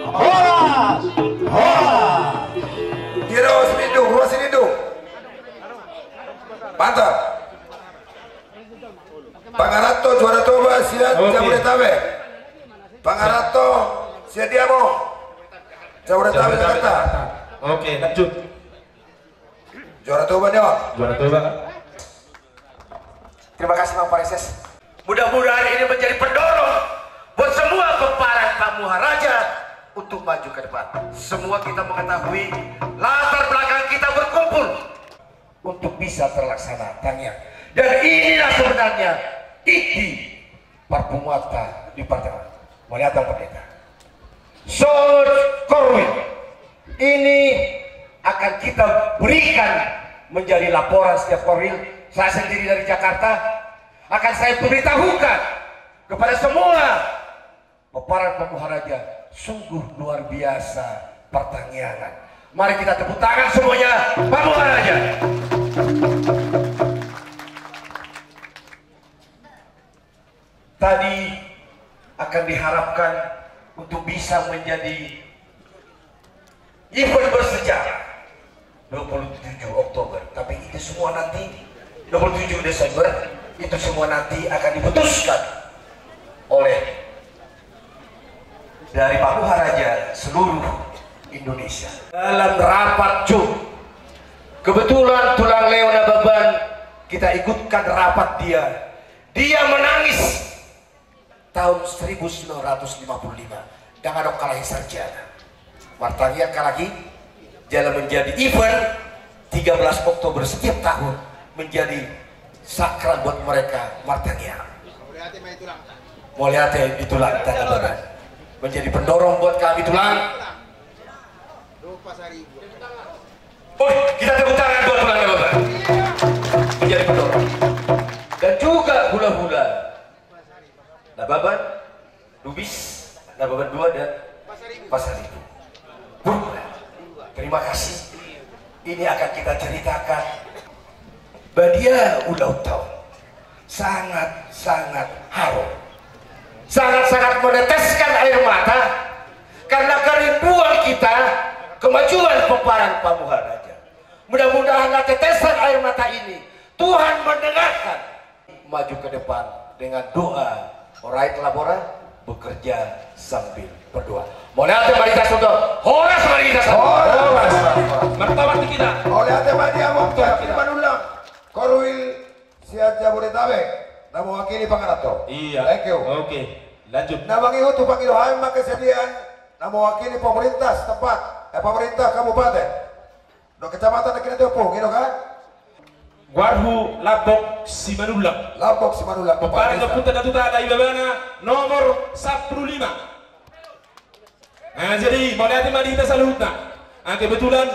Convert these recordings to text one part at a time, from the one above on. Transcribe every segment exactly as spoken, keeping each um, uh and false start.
Horas! Horas! Dia ruas mindu, ruas mindu. Mantap. Pangaranto, Juara Toba, sian Jabodetabek. Pangaranto, sian dia ma? Jabodetabek, Jakarta. Oke, lanjut. Juara Toba, Nyo. Juara Toba. Terima kasih, Bang Pareses. Mudah-mudahan ini menjadi pendorong buat semua peparan Pak Muharaja untuk maju ke depan. Semua kita mengetahui latar belakang kita berkumpul untuk bisa terlaksana, Tangiang. Dan inilah sebenarnya inti parpunguanta di partai. Mauliate, Pak Pendeta. Songon Korwil ini akan kita berikan menjadi laporan setiap Korwil. Saya sendiri dari Jakarta akan saya beritahukan kepada semua peparan Pak Muharaja, sungguh luar biasa partangiangan. Mari kita tepuk tangan semuanya, Pak Muharaja. Tadi akan diharapkan untuk bisa menjadi event bersejarah dua puluh tujuh Oktober, tapi itu semua nanti, dua puluh tujuh Desember, itu semua nanti akan diputuskan oleh dari Pak Muharaja seluruh Indonesia. Dalam rapat, Cuk, kebetulan Tulang Leo Nababan, kita ikutkan rapat dia. Dia menangis tahun seribu sembilan ratus lima puluh lima, ndang adong kalahi sarjana. Martangiang halak i, jala menjadi event tiga belas Oktober setiap tahun, menjadi sakral buat mereka martangiang. Mauliate di Tulang Nababan. Menjadi pendorong buat kami, Tulang. Oh, kita tepuk tangan buat Tulang Nababan. Menjadi pendorong. Dan juga hula-hula Nababan, Lubis, Nababan dua, dan Pasaribu. Terima kasih. Ini akan kita ceritakan. Badia ulaonta on. Sangat-sangat haru. Sangat-sangat meneteskan air mata karena kerinduan kita kemajuan peparan Pak Muharaja. Mudah-mudahan tetesan air mata ini Tuhan mendengarkan. Maju ke depan dengan doa. Orait labora, bekerja sambil berdoa. Mauliate ma di hita saluhutna. Horas ma di hita saluhutna. Horas. Martobar di hita. Mauliate ma di hamu. Martobar di hita. Manullang. Korwil sian Jabodetabek. Na mewakili pangaranto. Iya. Thank you. Oke. Lanjut. Na mangihut tu pangido hami ma kesediaan. Na mewakili pemerintah setempat. Eh, pemerintah kabupaten. Dohot kecamatan na kena tepung, i do kan? Goarhu Lambok Simanullang. Lambok Simanullang. Pomparan ni ompunta Datu Tala Ibebana nomor sampulu lima. Nah, jadi, mauliate ma di hita saluhutna. Ah, kebetulan,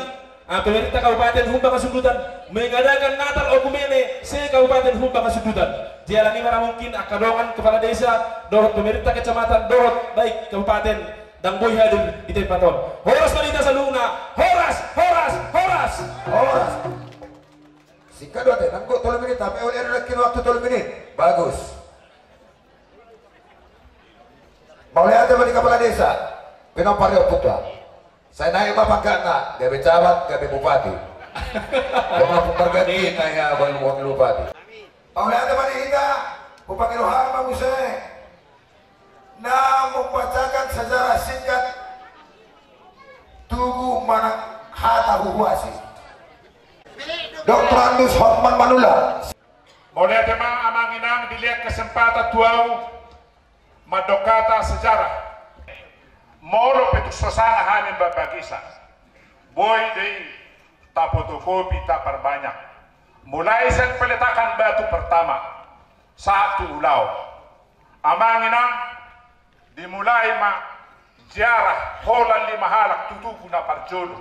ah, pemerintah Kabupaten Humbang Hasundutan mengadakan Natal Oikumene se-Kabupaten Humbang Hasundutan. Jala i ma ra mungkin angka dongan kepala desa, dohot pemerintah kecamatan, dohot baik kabupaten, ndang boi hadir di tempat on. Horas ma di hita saluhutna. Horas, horas, horas. Horas. Singkat do ate, nanggo tolu menit, tapi oleh ada lagi waktu tolu menit. Bagus. Mauliate ma di kepala desa. Pinompar ni ompunta. Sai naek ma pangkatna, gabe camat, gabe bupati. Dongan pun berganti, naek ya, baru wakil bupati. Mauliate ma di hita, hupangido hami ma muse. Na membacakan sejarah singkat tugu manang hata huhuasi. Doktorandus Hotman Manula. Mauliate ma amang inang, dilehon kesempatan tu ahu mandok hata sejarah. Molo pe tung so sanga hami mambagisa, boi do i tapotokopi, taparbanyak. Mulai sian peletakan batu pertama sahat tu ulaon. Amang inang, dimulai ma ziarah holan lima halak tu tugu na parjolo.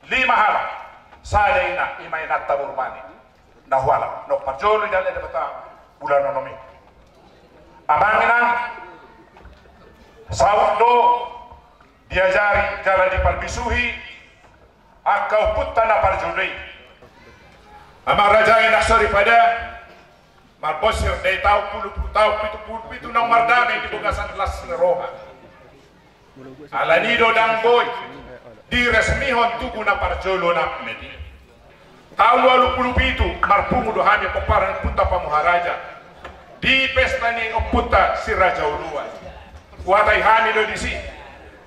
Lima halak. Sada ina, ima inanta boru Mani. Na hualang. Na parjolo dialap Debata bulan onom i. Amang inang, saut do diajari jala diparbisuhi angka ompunta na parjolo i. Amang raja i na soripada, marbonsir do i taon pulu, taon pitu pulu pitu naung mardame di bagasan las ni roha. Alani do ndang boi diresmihon tugu na parjolo nang medi. Taon ualu pulu pitu marpungu do hami pomparan ni Ompunta Pamuharaja di pesta ni ompunta Si Raja Oloan. Huatai hami do disi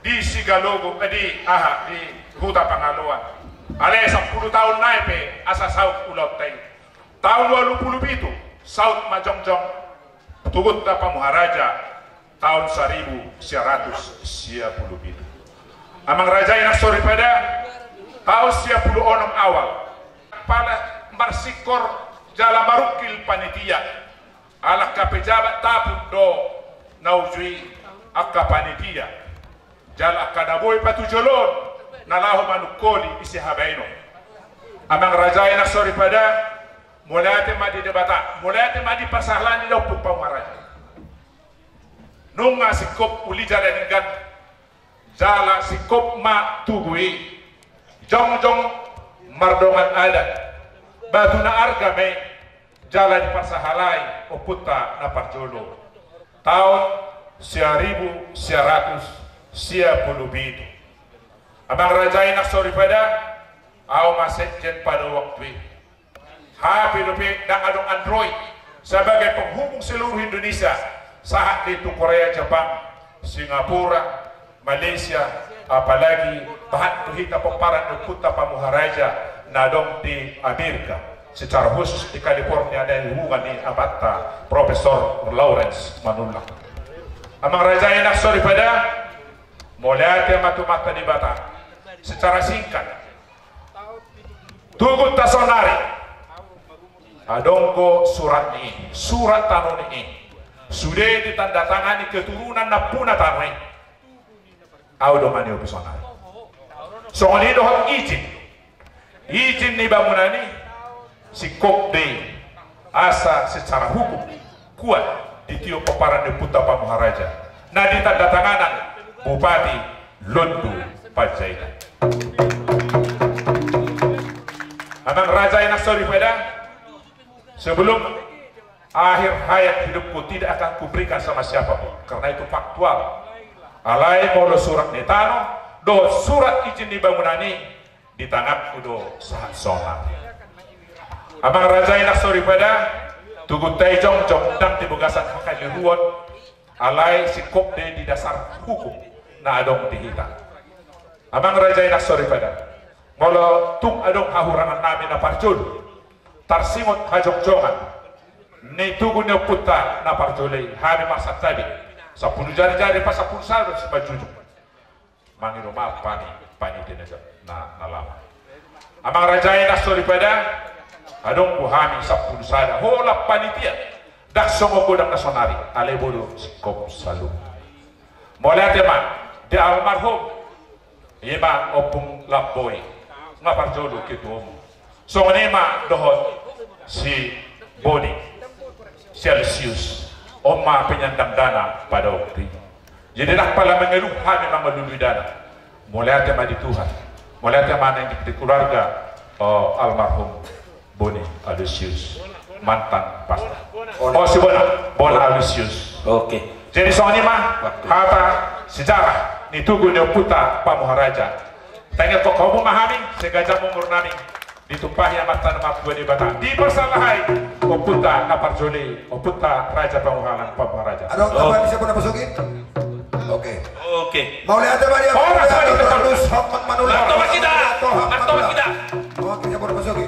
di Sigalogo, eh, di aha, di Huta Pangaloan. Alai sampulu taon nai pe asa saut ulaonta i. Taon ualu pulu pitu saut ma jongjong tugunta Pamuharaja taon saribu sia ratus sia pulu pitu. Amang raja i nang soripada, taon sia pulu onom awal pala marsingkor jala marungkil panitia. Ala angka pejabat taput do na uju i angka panitia jala angka na boi patujolo on na laho manungkoli ise habaenon. Amang raja i nang soripada, mauliate ma di Debata, mauliate ma di parsahalaan ni da Ompu Pamuharaja. Nunga singkop uli jala denggan jala singkop ma tugu i jongjong mardongan adat, batu na arga ma i jala diparsahalai ompunta na parjolo taon saribu sia ratus sia pulu pitu. Amang raja i nang soripada, ahu ma sekjen pada waktu i. Hape dope ndang adong androy sebagai penghubung seluruh Indonesia, sahat di tu Korea, Jepang, Singapura, Malaysia, apalagi bahat tu hita pomparan ni Ompunta Pamuharaja na adong di Amerika, secara khusus di California, na hubungan ni amanta Profesor Lawrence Manullang. Amang raja i nang soripada, mauliate ma tu Amanta Debata. Secara singkat, tugunta saonari adong do surat ni i, surat tano ni i, sude ditandatangani keturunan nampuna tano i. Ahu do maniopi saonari. Songon i dohot izin, izin ni bangunan i, singkop do i asa secara hukum kuat ditiop pomparan ni Ompunta Pamuharaja na ditandatanganan Bupati Londu Panjaitan. Amang raja i nang soripada, sebelum akhir hayat hidupku tidak akan kuberikan sama siapapun, karena itu faktual. Alai molo surat ni tano dohot surat izin ni bangunan i, di tanganku do sahat sonari. Amang raja i nang soripada, tugunta i jongjong ndang di bagasan haliluon, alai singkop do i di dasar hukum na adong di hita. Amang raja i nang soripada, molo tung adong hahurangan nami na parjolo tarsingot hajongjongan ni tugu ni ompunta na parjolo i, hami marsantabi sampulu jari-jari pasampulu sada simanjujung. Mangido maaf hami panitia na, na, na lama. Amang raja i nang soripada, adong do hami sampulu sada holan panitia, ndang songon godang na saonari, alai boi do singkop saluhut. Mauliate ma di almarhum, i ma Ompung Lamboi, na parjolo ketuamu. Songon i ma dohot si Boni, si Aloysius, on ma penyandang dana pada waktu i. Jadi ndang pola mengeluh hami mangalului dana. Mauliate ma di Tuhan. Mauliate ma nang di keluarga, eh, almarhum Boni Aloysius, mantan Pasta. Oh, si Bona, Bona Aloysius. Oke. Jadi songon i ma hata sejarah ni tugu ni Ompunta Pamuharaja. Taingothon hamu ma hami, sai ganjang umur nami ditumpahi Amanta na martua Debata, diparsahalahai ompunta na parjolo i, Ompunta Raja Pamuhalan Pamuharaja. Adong tambahan sian bona Posoki? Oke. Oke. Mauliate ma di Amanta Doktor Andus Hotman Manullang. Martoba hita. Martoba hita. Oke, sian bona Posoki.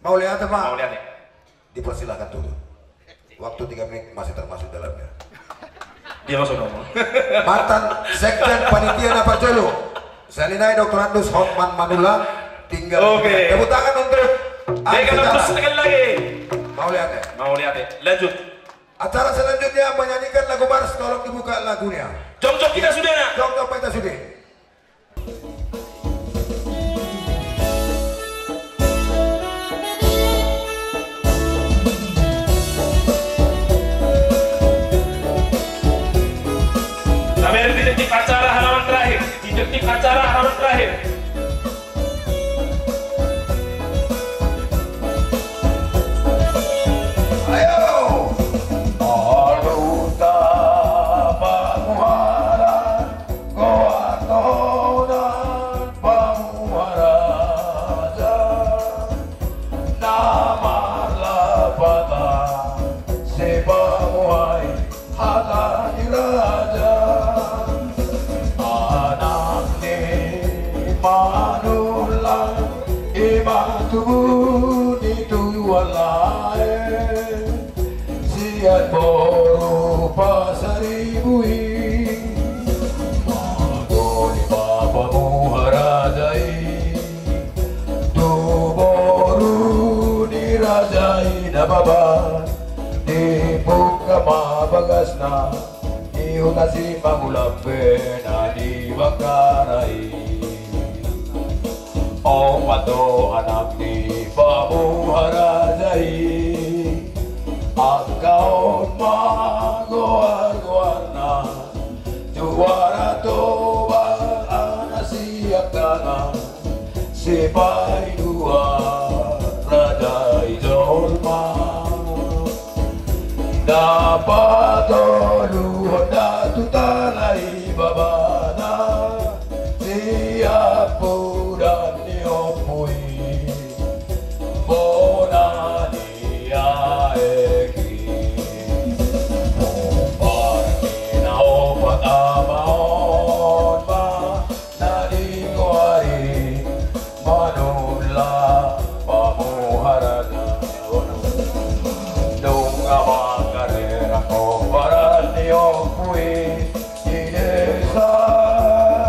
Mauliate ma. Mauliate. Dipersilakan tutup. Waktu tiga menit masih termasuk dalamnya. Dia masuk dong. Mantan sekjen panitia na parjolo, sian i nai Doktor Andus Hotman Manullang, tinggal. Oke. Tepuk tangan untuk. Oke, sekali lagi. Mauliate. Mauliate. Lanjut. Acara selanjutnya menyanyikan lagu mars, tolong dibuka lagunya. Jongjong hita sude na. Jongjong hita sude. Sampai di titik acara halaman terakhir, di titik acara halaman terakhir. Ayo. Aluta Pamuhara. Baba, dipungka ma bagasna, di huta Simangulang pe na di Bangkara i. Opat do anak ni pamuharaja i, angka on ma goar-goarna. Juara Toba, anak siangkangan, sipaidua raja i jolma. Dapot tolu honda tu tala i babana, siampu dan ni ompu i. Bona ni aek i. Hombar ni na opat ama on ma na digoari Manula Pamuharaja. Nunga mangkarerak hombar ni ompu i di desa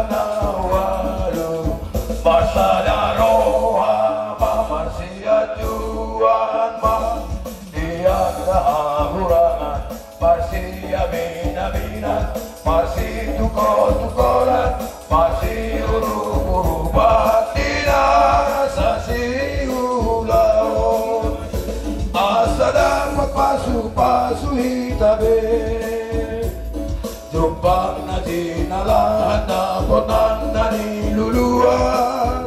na ualu. Marsada roha ma, marsianjuan ma di angka hahurangan, marsiaminaminan, marsitukotukonan, marsiurupurupan di nasa siulaon. Asa dapot pasupasu hita be. Jumpang na jinalahan, dapot nang na niluluan.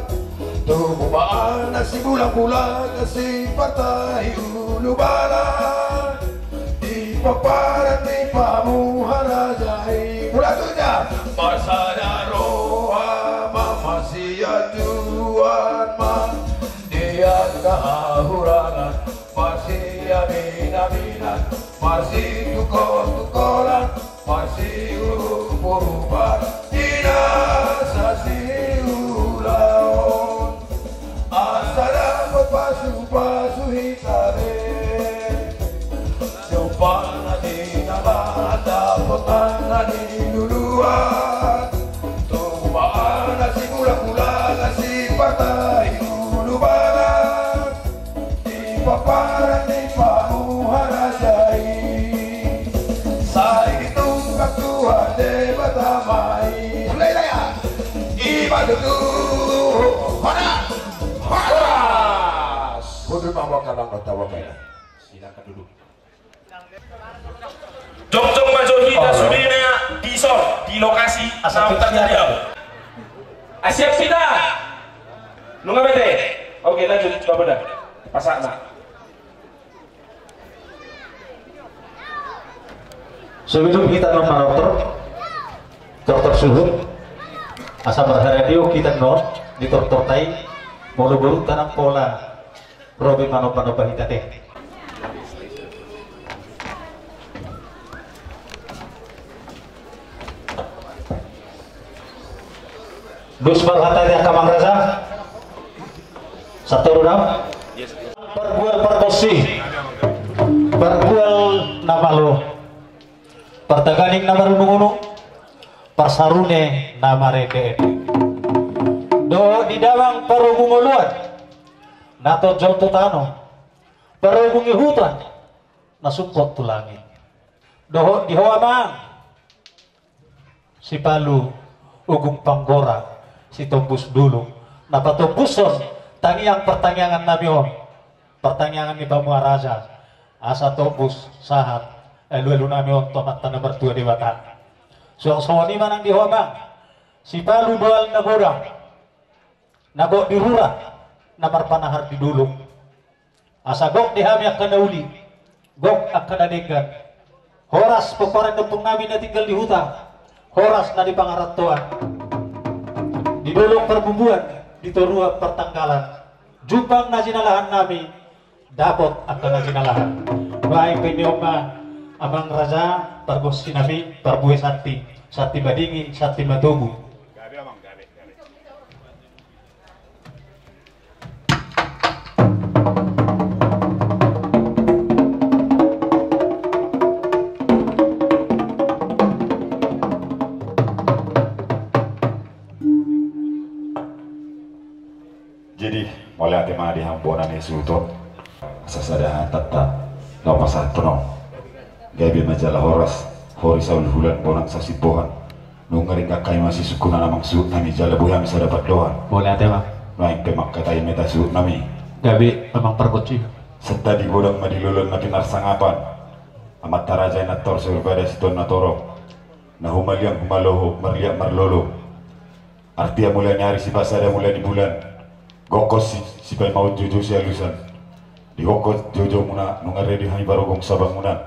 Tubu ma anak sibulangbulangan, sipartahi ulubalan di pomparan ni pamuharaja i. Mula tu jam. Marsada roha ma, marsianjuan ma di angka hahurangan, marsiaminaminan, marsitukotukonan, marsiurupurupan di nasa siulaon. Asa dapot pasupasu hita be. Jumpang na jinalahan, dapot nang na niluluan. Tubu ma anak sibulangbulangan, sipartahi ulubalan di pomparan ni pamuharaja i. Sai ditungkap Tuhan Debata ma i. Sudah ya? Ima tutu. Horas. Horas. Kudu ma wakil anggota wakil. Silakan duduk. Jongjong ma jo hita sudena dison di lokasi. Asa na siap hita. Nunga bete. Oke, lanjut, Bapak da. Pasahat ma. Sebelum hita annon manortor, tortor suhut. Asa marharadeon hita annon di tortorta i, molo borunta nang pola ro be manomba-nomba hita te. Dos marhata di angka amang raja. Satoru nau. Parbual pargonsi, parbual na malo, partaganing na marunung-unung, parsarune na marende-ende. Dohot di damang parhobung oloan na tonjol tu tano, parhobung ni huta na sumpot tu langit. Dohot di ho amang Sipalu Ogung Panggora, Sitombus Dulung, na patombushon tangiang partangiangan nami on, partangiangan ni pamuharaja, asa tombus sahat alualu nami on tu Amanta na martua Debata. Suang songon i ma nang di ho amang Sipalu Boal na godang, na gok di rura, na marpanahar di dolok. Asa gok di hami angka na uli, gok angka na denggan. Horas pomparan ni ompung nami na tinggal di huta, horas na di pangarantoan, di dolok parbumbuan, di toruan partanggalan. Jumpang na jinalahan nami, dapot angka na jinalahan. Baen pe ni on ma amang raja, pargonsi nami, parbue santi, santi madingin, santi matogu. Jadi, mauliate ma di hamu bona ni suhut on. Sasada hatanta laho pasahathon on. Gabe ma jala horas, hori Saul Hulan bonang Sasimbohan. Nunga ringgas hami masisungkun, amang suhut nami, jala boi hami sada pandohan. Mauliate ma. Nuaeng pe mangkatai ma hita suhut nami. Gabe amang pargonsi. Santabi godang ma di loloan na pinarsangapan. Amanta raja i na torus, soripada situan na torop. Na humaliang humaloho, marliat marlolo. Artia mula ni ari, sipasada mula ni bulan. Gokhon si, sipaimaon, joujou sialusan. Di gokhon joujoumuna nunga ready hami parugum sabangunan.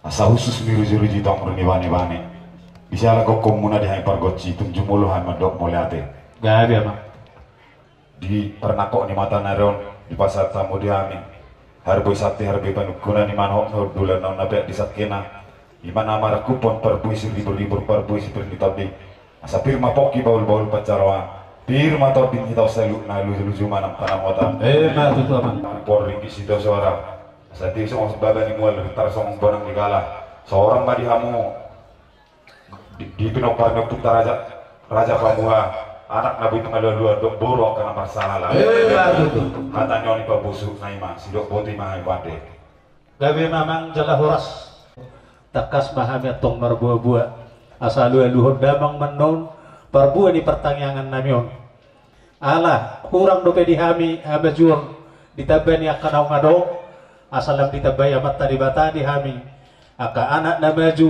Asa hushus ni rujiruji, tondur ni banebane. Di siala gokhonmuna di hami pargonsi, tung jumolo hami mandok mauliate. Gabe amang. Di parnangkok ni mata ni ari on, dipasahat hamu di hami harbue santi, harbue panungkunan, i ma na hot na hundulan, na on na peak di sangkena. I ma na marangkuphon parbue siribur-ribur, parbue sipir ni tondi. Asa pir ma pongki bahul-bahul pansaroan, pir ma tondi ni hita on saluhutna, luju-luju ma nang panangotan. Emma tutu amang. Pir ma ringgit sitio soara. Asa tingki songon baba ni mual, ritar songon bonang ni gala. Sorang ma di hamu di, di pinompar ni ompunta raja, Raja Pamua, anak na boi pangalualuan dohot boru angka na marsala. Emma tutu. Hata ni on i pabosu na i ma, sidok botima hami pande. Gabe ma amang jala horas. Tangkas ma hami antong marboaboa, asa alualuhon damang ma annon parbue ni partangiangan nami on. Ala hurang dope di hami hamajuon, ditamba ni angka naung adong, asa lam ditambai Amanta Debata di hami angka anak na maju,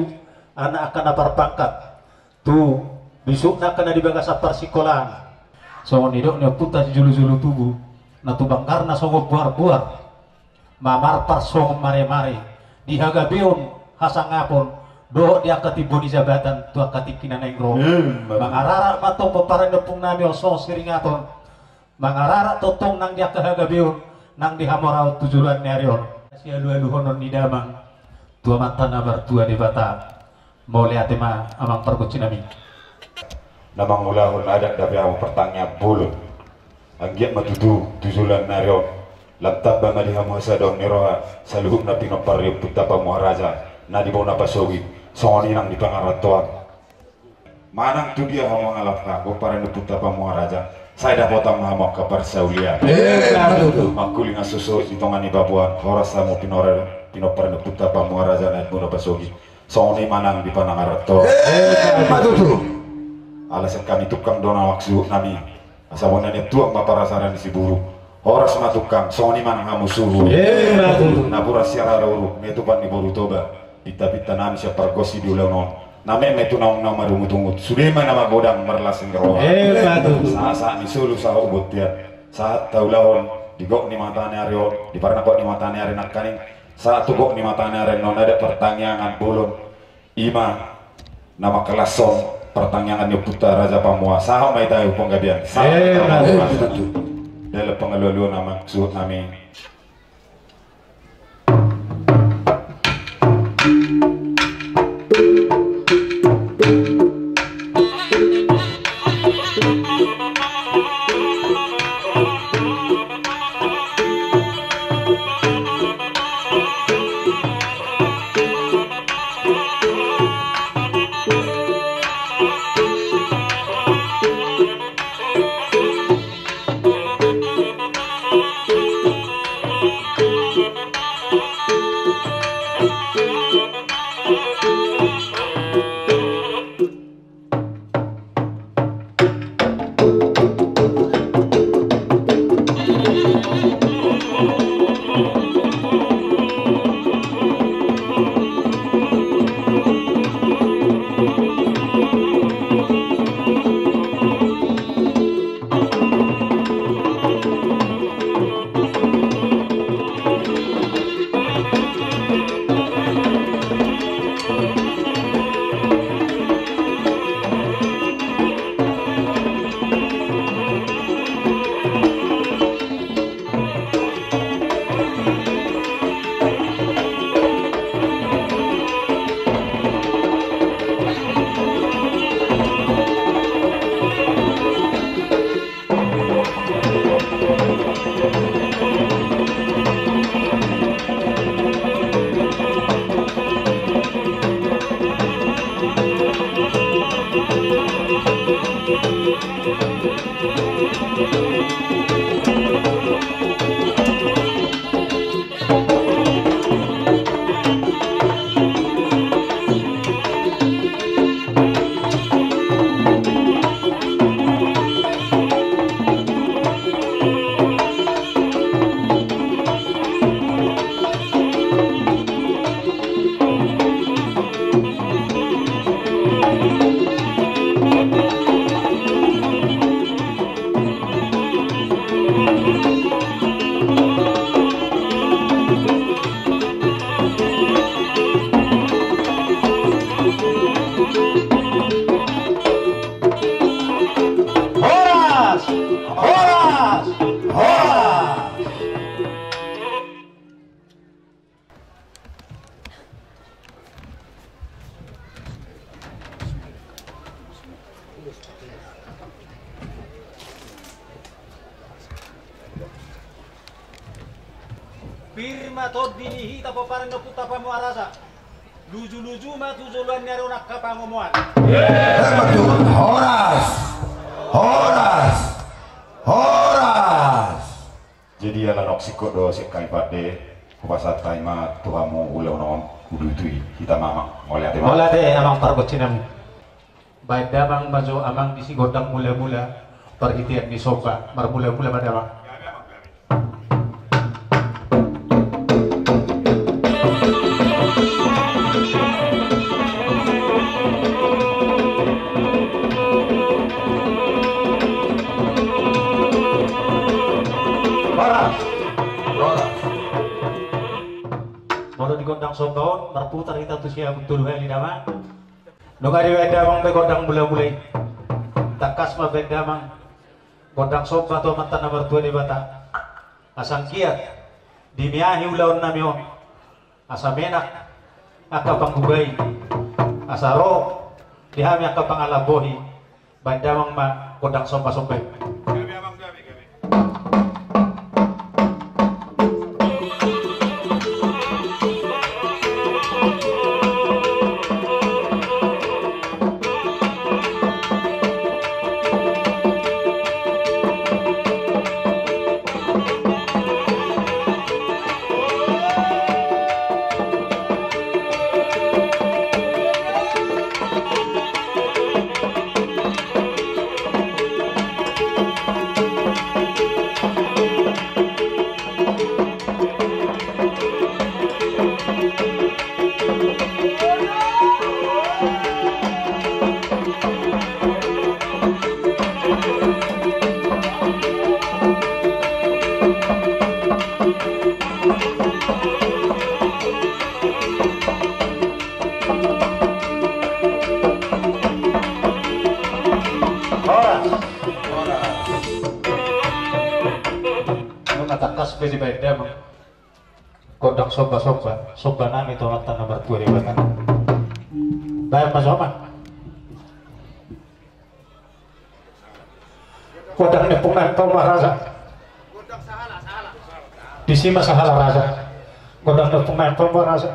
anak angka na parpangkat, tu bisukna angka na di bagasan parsingkolaan. Songon nidok ni ompunta sijolojolo tubu, na tu banggarna songon boarboar, mamarpar songon maremare, di hagabeon, hasangapon, dohot di angka timbo ni jabatan tu angka tingki na naeng ro. Emma. Mangararat ma antong pomparan ni ompung nami on songon siringaton. Mangararat tongtong nang di angka hagabeon, nang di hamoraon tu joloan ni ari on. Sialualuhonon ni damang tu Amanta na martua Debata. Mauliate ma amang pargonsi nami. Na mangulahon adat dope hamu partangiangan bolon. Anggiat ma tutu tu joloan ni ari on lam tamba ma di hamu hasadaon ni roha saluhutna pinompar ni ompunta Pamua Raja na di bona pasogit. Songon i nang di pangarantoan. Manang tu dia hamu mangalap, pomparan ni ompunta Pamua Raja, sai dapotan ma hamu angka parsaulian. Emma tutu. Mangkulingan suhut di tonga ni babuan, horas hamu pinora-, pinompar ni ompunta Pamua Raja na di bona pasogit. Songon i ma nang di pangarantoan. Emma tutu. Ala sian hami tungkang do na maksud nami. Asa bona ni tuak ma parasara ni siburu. Horas ma tungkang, songon i ma nang hamu suhut. Emma tutu. Napuran sian rara uruk, na tupan ni boru Toba. Pintapinta nami sian pargonsi di ulaon on. Na meme tu naung na madungutungut. Sude ma na magodang marlas ni roha. Emma tutu. Sahat-sahat ni solu sahat tu bontean. Sahat taulahon di gok ni mata ni ari on, di parnangkok ni mata ni ari nangkaning. Sahat tu gok ni mata ni ari on, adat partangiangan bolon. I ma na mangkalashon partangiangan ni ompunta Raja Pamua. Sahat ma hita tu panggabean. Sahat ma hita. Emma tutu. Dalam pangalualuan amang suhut nami. Pir ma tondi ni hita pomparan ni ompunta Pamuharasa. Luju-luju ma tu joloan ni ari on angka pangomoan. Horas! Horas! Horas! Jadi ala nunga singkop do sian hami pande, hupasahat hami ma tu hamu ulaon on, ulu tu i hita ma amang. Mauliate ma. Mauliate amang pargonsinami. Baen damang ma jo amang disi gondang mula-mula, parhitean ni somba, marmula-mula ma damang. Horas. Horas. Molo di gondang somba on, marputar hita tu siamun tolu hali damang. Nunga dibaen damang be gondang mula-mula i. Tangkas ma baen damang gondang somba tu Amanta na martua Debata. Asa anggiat dimeahi ulaonnami on. Asa menak angka panggugai. Asa ro di hami angka pangalambohi. Baen damang ma gondang somba-somba i. Horas. Horas. Nunga tangkas be dibaen damang gondang somba-somba, somba nami tu Amanta na martua Debata. Baen ma jo amang. Gondang ni ompung nami Pamuharasa. Disi ma sahala raja. Gondang ni ompung nami Pamuharasa.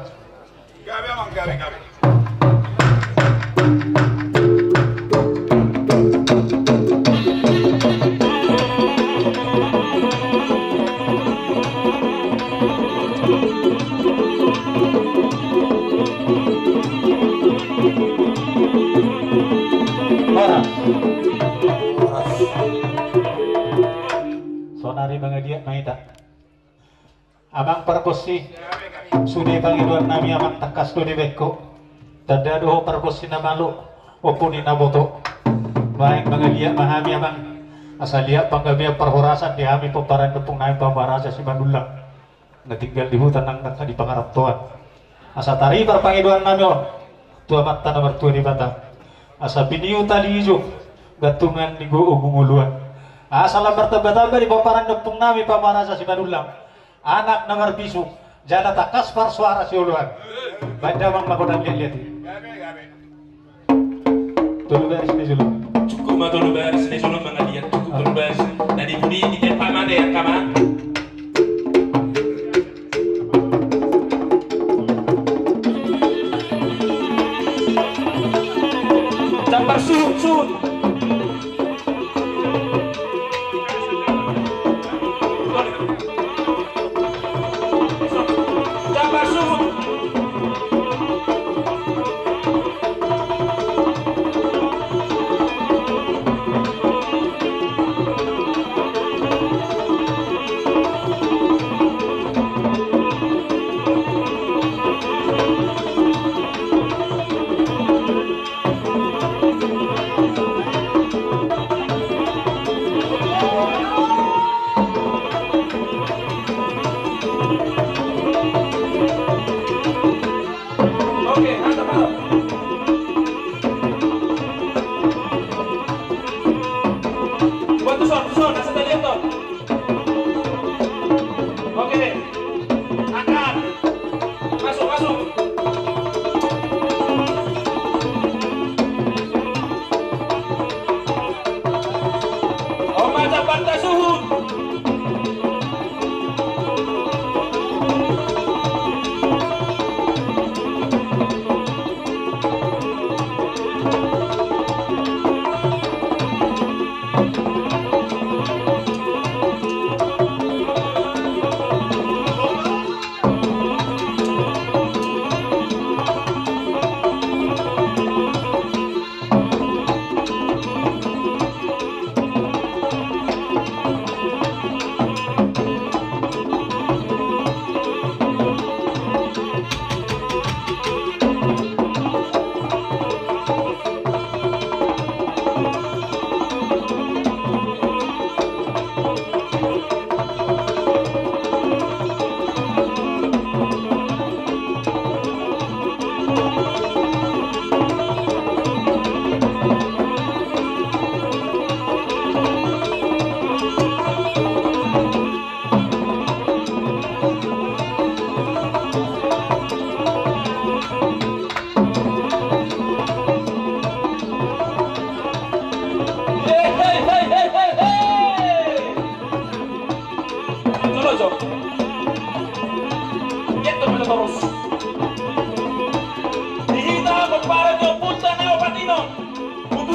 Horas. Saonari mangaliat ma hita. Amang pargonsi, sude pangidoan nami amang, tangkas do dibaen ho. Tanda do ho pargonsi na malo, ompu ni na boto. Baen mangaliat ma hami amang, asa liat panggabean parhorasan di hami pomparan ni ompung nami Pamuharasa Simanullang. Na tinggal di huta nang angka di pangarantoan. Asa tarima pangidoan nami on tu Amanta na martua Debata. Asa biniu tali ijo, gantungan ni gogo mangolu an. Asa lam martamba-tamba di pomparan ni ompung nami Pamuharasa Simanullang anak na marbisuk jala tangkas parsoara sioloan. Baen damang ma gondang liat-liat i. Tolu baris na jolo. Cukup ma tolu baris na jolo mangaliat, cukup tolu baris. Na di pudi di tempat mana ya kama? Jambar suhut, suhut.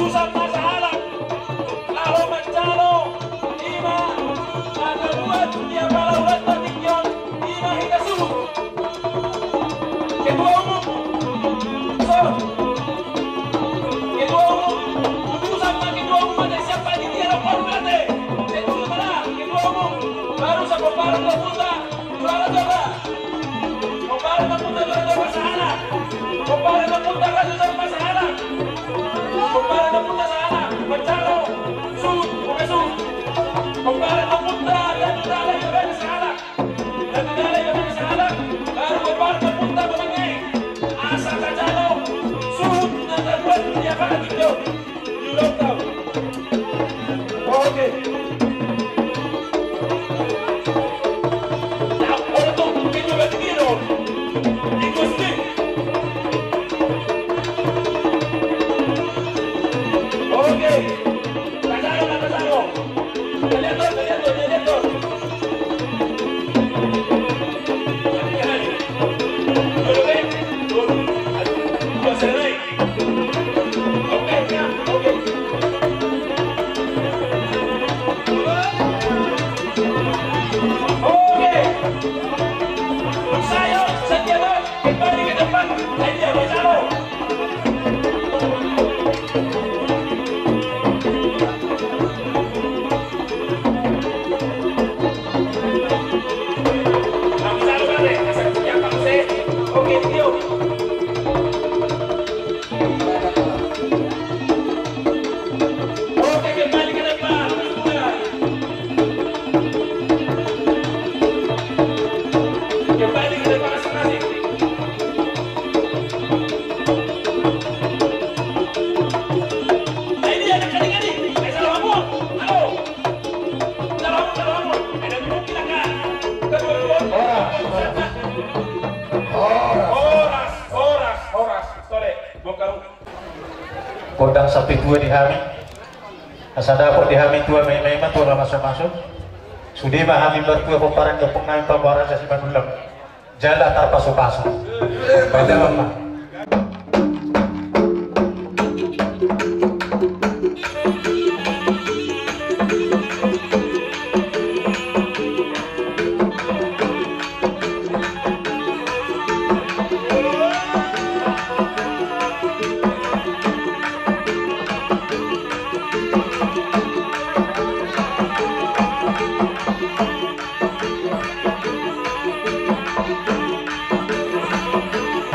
Utusan ma sahalak laho manjalo, ima na paboa di apala hulanta tingki on, ima hita suhut. Ketua umum, so, ketua umum, utusan ma ketua umum, ate, siapa di dia lapor, ate. Ketua umum, ketua umum, baru sa pomparan na puta, suara coba. Pomparan na puta, suara coba, sahalak. Pomparan na puta, suara coba, sahalak. Pomparan na puta, sahalak. Manjalo. Suhut, oke, suhut. Pomparan na puta, dan sudah ada yang sahalak. Dang dala ia mani sahalak, baru pomparan na puta manang i. Asa tajalo, suhut na tabuat di apala tingki on. Di ulaon tau. Oke. Nah, orang tu, kita berarti dia dong. Itu sih. Oke. Tajalo, tajalo. Kembali ke depan. Ayo, Jalo. Oke, kembali ke depan. Kembali ke depan masing-masing. Nah, ini ada kali-kali. Eh, salah ngomong. Halo. Salah ngomong, salah ngomong. Ada dulu kita kan. Horas, horas. Horas, horas, horas. Sore, bongkar. Gondang sampe tua di hami. Asa dapot di hami tua, maima-ima tua na mamasu-masu. Sude ma hami martua pomparan ni ompung nami Pamuara Simanullang. Jala tarpasu-pasu. Bajalan ma.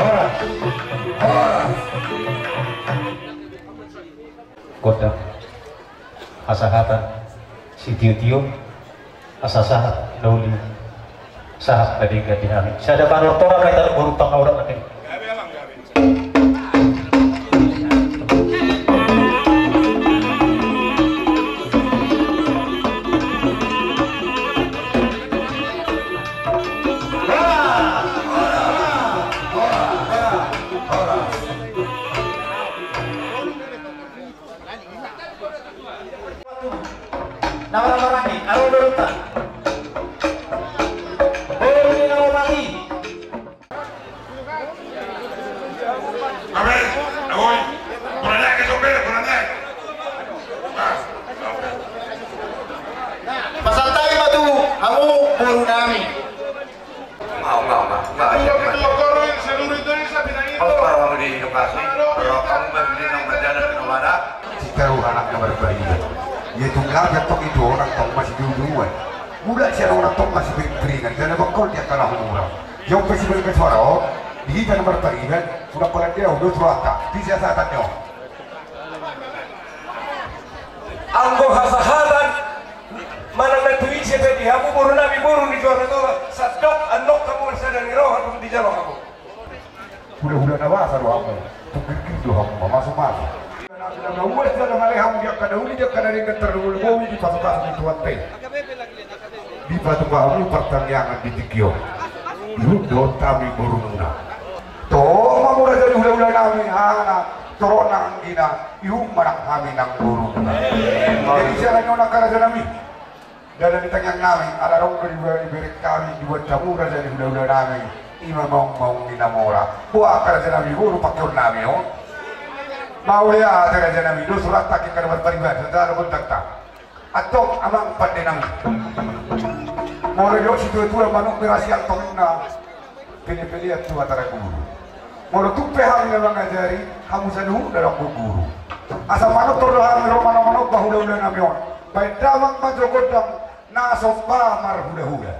Horas. Horas. Gondang hasahatan sitio-tio, asa sahat na uli, sahat na denggan di hami. Sada panortoran ma hita boru Pangaura na. Na marhaha-maranggi, aro boruta. Boru ni na omak i. Abe, abe, boru na ke sombere, boru na. Pasahat hami ma tu hamu boru nami. Mau, mau, mau, mau. Ketua, ketua KOR se-Indonesia. Au, baru hamu di lokasi, baru hamu berdiri nang berjalan ke mana? Sitaruh anak na marpariban. Ia tunggal ia tong itu orang tong masih dulu-duluan. Muda sian orang tong masih piring-piringan. Jala bangkol dia kalah murah. Ia umpe si berke suara on. Di hita na marpariban. Udah pelan dia, udah suara. Bisa saat on. Anggo hasahatan manang na tu ise pe di hamu boru nami boru ni Johar Toba, sandok andok hamu, sada ni roha dung dijalo hamu. Hula-hula na basa do hamu, tung girgir do hamu, mamasu-masu. Na ulaon jala male hamu di angka na uli, di angka na denggan, tarlumobi di pasu-pasu ni Tuhanta i. Dipatupa hamu partangiangan di tingki on. Ihut dohot hami borumuna. Tong ma mura jadi hula-hula nami, hana, torop nang anggina, ihut ma nang hami nang borumuna. Jadi siala ni on angka raja nami. Dalan ni tangiang nami, ala adong do dibereng hami, dibuat hamu raja ni hula-hula nami, ima maung-maung ni na mora. Boha angka raja nami, boha do pangkeon nami on. Mauliate raja nami, dos rohanta, angka na marparibasa, sada gondangta. Antong amang pande nami, molo didok situatua manuk berhasil antong ninna, pelean-pelean tu Batara Guru. Molo tung pe hami na mangajari, hamu saluhutna do guru. Asa manortor do hami ro manomanomba hulahula nami on. Baen damang ma jo gondang na somba marhulahula.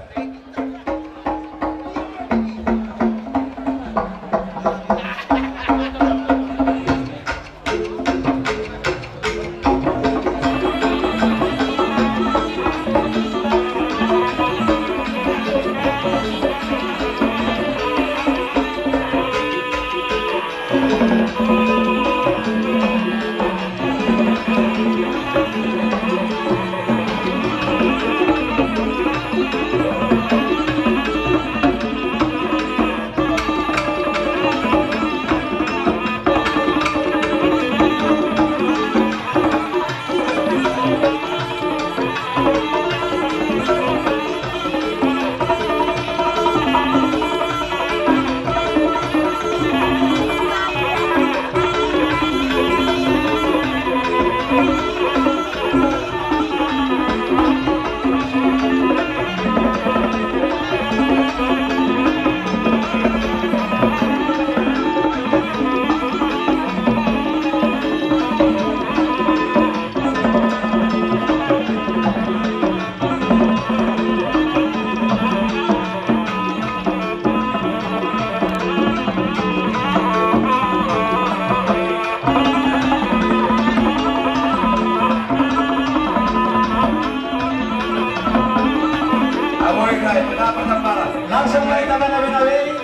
Langsung ma hita manabe-nabe.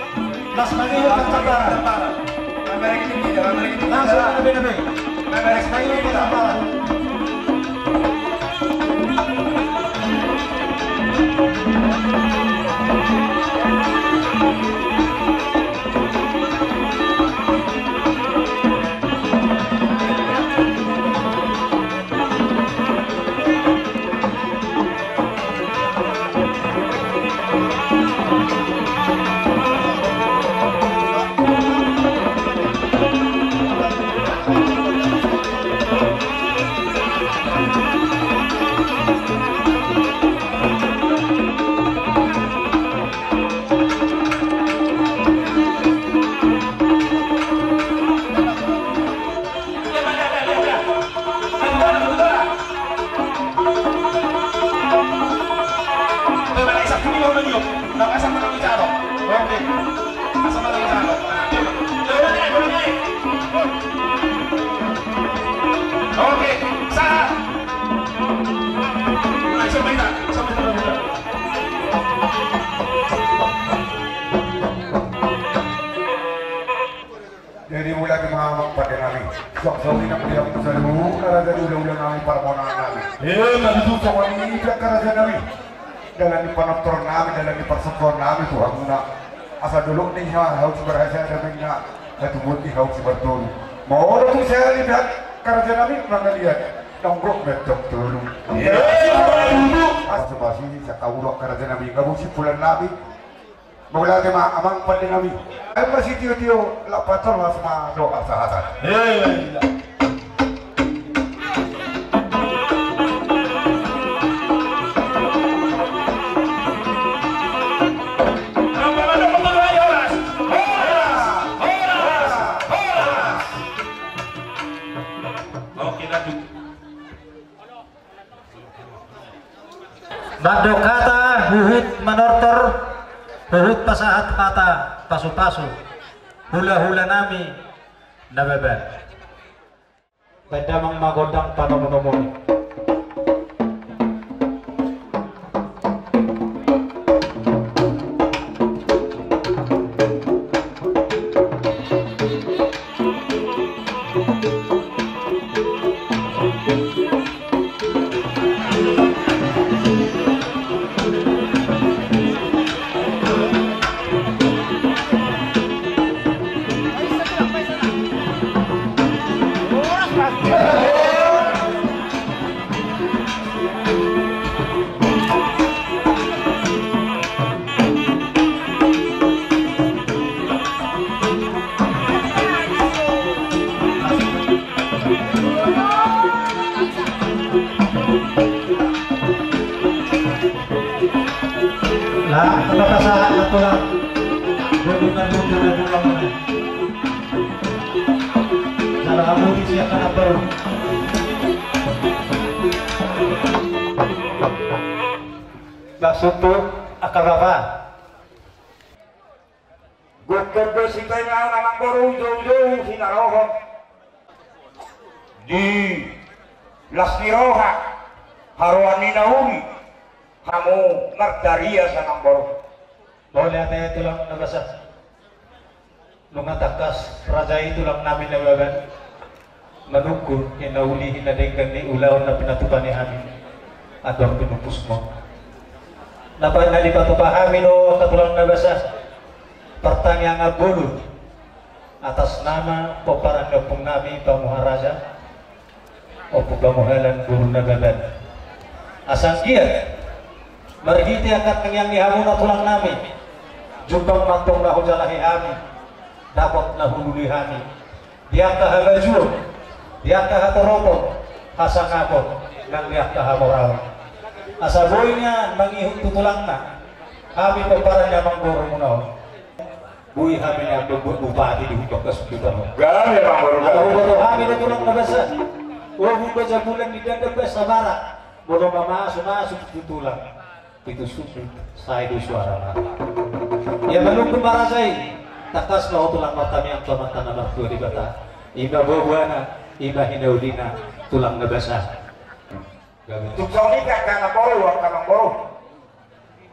Las mangihut partambaran. Langsung manabe-nabe. Las mangihut partambaran. Jadi mauliate ma amang pande nami. Suang songon i nang di hamu saluhutna raja ni hulahula nami, parmonaan nami. Ima tutu. Songon i pe angka raja nami, dalan ni panortor nami, dalan ni parsomba nami tu hamuna. Asa dolok ni hau sibarhasa damang na, na tubuan ni hau sibartolu. Molo tung sahali pe angka raja nami mangaliat, nongkrong mentong tolu. Ima tutu. Asa pasupasu sian hami angka raja nami, gabe simpulan nami. Mauliate ma amang pande nami. Ai ma sitiotio, lapator las ma dohot hasahatan. Oke, lanjut. Mandok hata huhut manortor, huhut pasahat hata pasupasu hulahula nami na baban. Baen damang ma gondang panomunomuni. Tulang, hubungan mutu hubungan mana? Jala hamu di siap anak baru. Maksudku, angka bapa. Gokhon do sipena na manggoru joujou hinarohon. Di las ni roha, haroan ni na uli, hamu mardaria sa manggoru. Mauliate tulang na basa. Nunga tangkas raja i tulang nami na baban. Manungkun hinauli hinadenggan ni ulaon na pinatupa ni hami. Andor pinumpusmon. Na pa na dipatupa hami do angka tulang na basa. Partangiangan bolon. Atas nama pomparan ni ompung nami Pamuharaja. Ompu Pamuhalan boru Nababan. Asa anggiat marhite angka tangiang ni hamuna tulang nami, jumpang ma antong na hujalahi hami, dapot na hulului hami, di angka habajuon, di angka hatoropon, hasangapon, nang di angka hamoraon. Asa boi nian mangihut tu tulangna hami pomparan ni amangborumuna on. Boi hami nian mambuat bupati di Huta Kasundut on. Gabe ma boru. Ala gabe. Huboto hami do tulang na basa. O, Huta Jambulan di Dandan Basa Barat. Molo mamasumasu tu tulang, pitu sundut, sai do suara na. Ia manungkun ma raja i. Tangkas ma ho tulang martangiang tu Amanta na martua Debata. I ma boaboana, i ma hinaulina, tulang na basa. Gabe. Tung songon i pe angka na boru, angka na boru.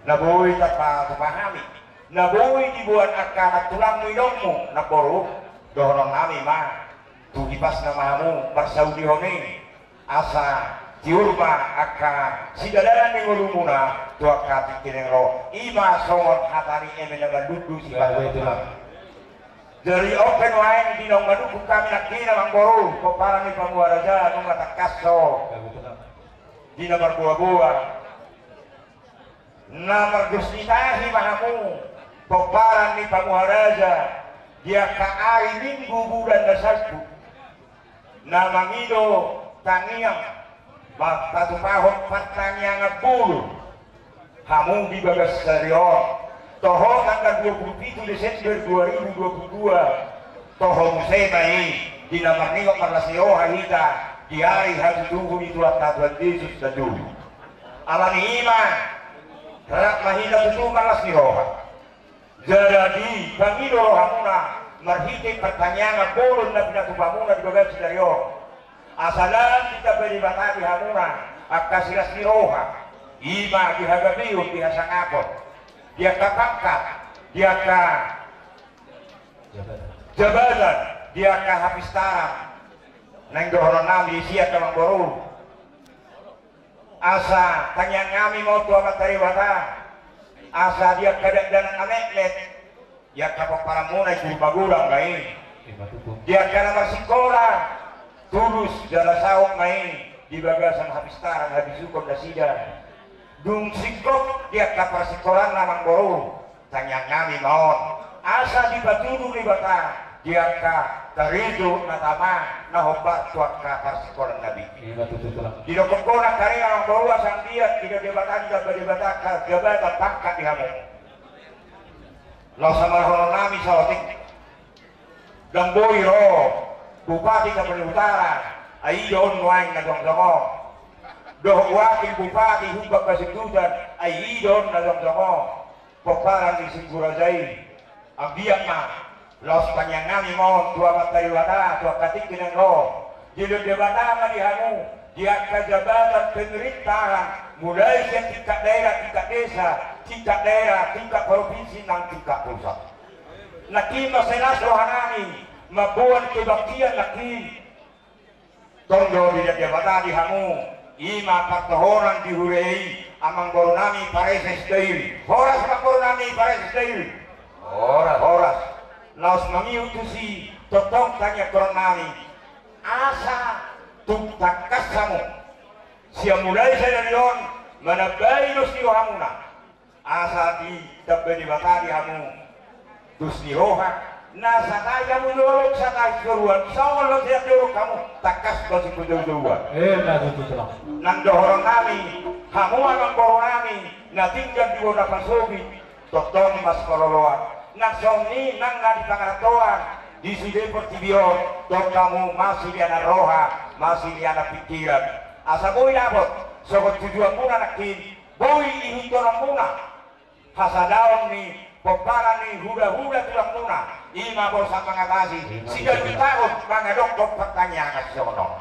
Na boi tapatupa hami, na boi diboan angka anak tulangmu, inongmu, namboru, dohonon nami ma, tu hipasna ma hamu marsaulihon i, asa tiur ma angka sidalanan ni ngolumuna tu angka tingki na ro, i ma songon hata ni eme na mandundu sipata. Jadi on pe nuaeng di naung manungkun hami nangkin, namboru, pomparan ni Pamuharaja, nunga tangkas ho di na marboaboa. Na mardos ni tahi ma hamu, pomparan ni Pamuharaja, di angka ari, minggu, bulan na salpu, na mangido tangiang, ma-, patupahon partangiangan bolon, hamu di bagas sadari on, toho tanggal dua puluh pitu Desember dua ribu dua puluh dua, toho muse ma i, di na marningot marlas ni roha hita, di ari hatutubu ni Tuhanta Tuhan Jesus na jolo. Alani i ma, rap ma hita tutu marlas ni roha. Jala dipangido rohamuna marhite partangiangan bolon na pinatupamuna di bagas sadari on. Asa lam ditamba Debata di hamuna angka silas ni roha, i ma di hagabeon, di hasangapon, di angka pangkat, di angka jabatan, di angka hapistaran. Naeng dohonon nami sian damang boru. Asa tangiang nami ma on tu Amanta Debata, asa di angka dakdanak na metmet, di angka pomparanmuna i, Purba Golang ma i, di angka na marsikola, tulus jala saut ma i di bagasan hapistaran habisuhon nasida. Dung singkop di angka parsikolanna, amang boru, tangiang nami ma on, asa dipatudu Debata di angka karejo na tama na hombar tu angka parsikolanna i. Ima tutu, Tulang. Didok ho na kare, amang boru, asa anggiat didok Debata, ditamba Debata angka jabatan pangkat di hamu. Laos hamarhonon nami saotik. Ndang boi ro Bupati Tapanuli Utara, ai i do on nuaeng na jongjong on. Dohot wakil bupati Humbang Pasundutan, ai i do on na jongjong on. Pomparan ni Singguraja i. Anggiat ma laos tangiang nami ma on tu Amanta Debata tu angka tingki na ro. Dilehon Debata ma di hamu di angka jabatan pemerintahan, mulai sian tingkat daerah, tingkat desa, tingkat daerah, tingkat provinsi nang tingkat pusat. Nangkin ma sai las roha nami mamboan kebaktian nangkin. Tong do dilehon Debata di hamu, ima partohonan di huria i, amang boru nami Parese Sidairi. Horas, amang boru nami Parese Sidairi. Horas. Horas. Laos mangihut tusi, tongtong tangianghonon nami, asa tung tangkas hamu, sian mulai sadari on, manambai dos ni rohamuna. Asa ditamba Debata di hamu dos ni roha, na satai hamu jolma, satai toruan, songon loja jolma hamu, tangkas ma sipajoujoua. Ima tutu, Tulang. Nang dohonon nami, hamu amang boru nami na tinggal di bona pasogit, Tongtong ma siparoloan, nang songon i nang na di pangarantoan, di sude portibi on, tong hamu masilianan roha, masilianan pingkiran. Asa boi dapot songon tujuanmuna nangkin, boi ihuthononmuna hasadaon ni pomparan ni hulahula tulangmuna, i ma borsak mangatasi, siganup taon mangadophon partangiangan songon on.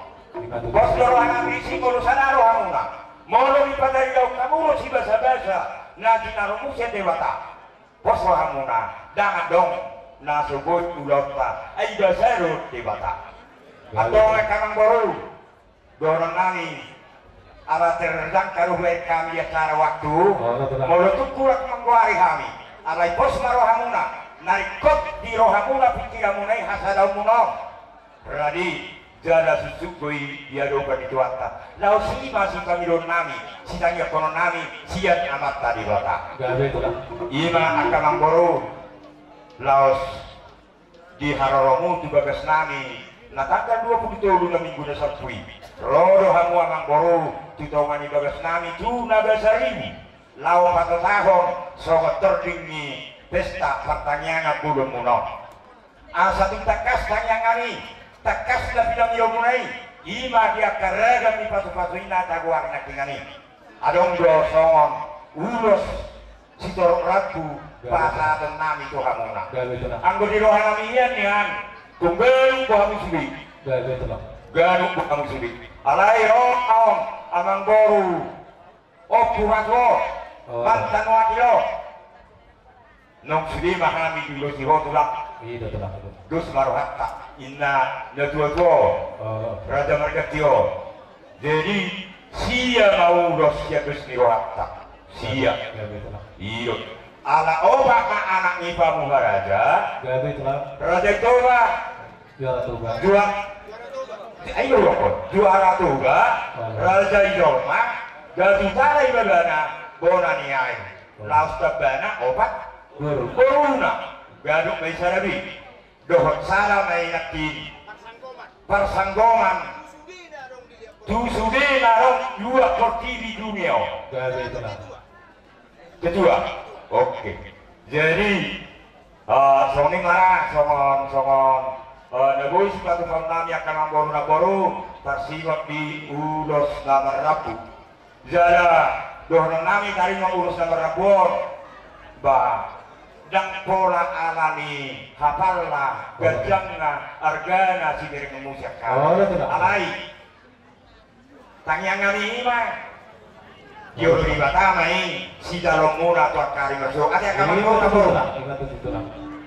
Pos do roha nami disi molo sada rohamuna, molo dipataridahon hamu do sibasabasa na jinarumusi Debata. Pos rohamuna, ndang adong na so boi ulaonta, ai basa do Debata. Antong angka amangboru, dohonon nami, ala terjangka do hubaen hami di acara waktu, molo tung hurang manggoari hami, alai pos ma rohamuna, na ringkot di rohamuna pingkiranmuna i hasadaonmuna on. Radi jala suksuk do i di adopan ni Tuhanta. Laos i ma sipangidoon nami, sitangianghonon nami sian Amanta Debata. Gabe, Tulang. I ma angka amangboru, laos di haroromu tu bagas nami, na tanggal dua pulu tolu na minggu na salpu i, ro do hamu amangboru tu tonga ni bagas nami tu Nabasaribu, laho patotahon songon tording ni pesta partangiangan bolonmuna on. Asa tung tangkas tangiangan i, tangkas na pinangidoonmuna i, i ma di angka ragam ni pasupasu i na tagoari nangkiningan i. Adong do songon ulos sitorop rambu pasahaton nami tu hamuna. Gabe, Tulang. Anggo di roha nami nian, nian, tung ganup do hamu sude. Gabe, Tulang. Ganup do hamu sude. Alai ro ma on amangboru, Ompu Ratu on, mantan wakil on. Nunga sude ma hami diulosi ho, Tulang. I do, Tulang. Dos ma rohanta, ninna natuatua on, Raja Marganti on. Jadi sia ma ulos sian dos ni rohanta. Sia. Gabe, Tulang. I do. Ala opat ma anak ni Pamuharaja. Gabe, Tulang. Raja i Toba. Juara Toba. Jua-, ayo rokok. Juara Toba, Raja i Dorma, Datu Tara i babana, bona ni aek. Laos tambana opat boru. Boruna, ganup ma i sada be. Dohot sada ma i nangkin parsanggoman tu sude na adong di luat portibi dunia on. Gabe, Tulang. Ketua. Oke. Jadi, eh, songon i ma ra, songon, songon, eh, na boi sipatupaon nami angka amangboru namboru, tarsingot di ulos na marrambu. Jala dohonon nami taringot ulos na marrambu on, ba, ndang pola ala ni hapalna, ganjangna, argana siberengmu sian hami. Alai tangiang nami i ma. Jolo Debata ma i sijaloonmuna tu angka ari marsogot. Ate angka amangboru namboru.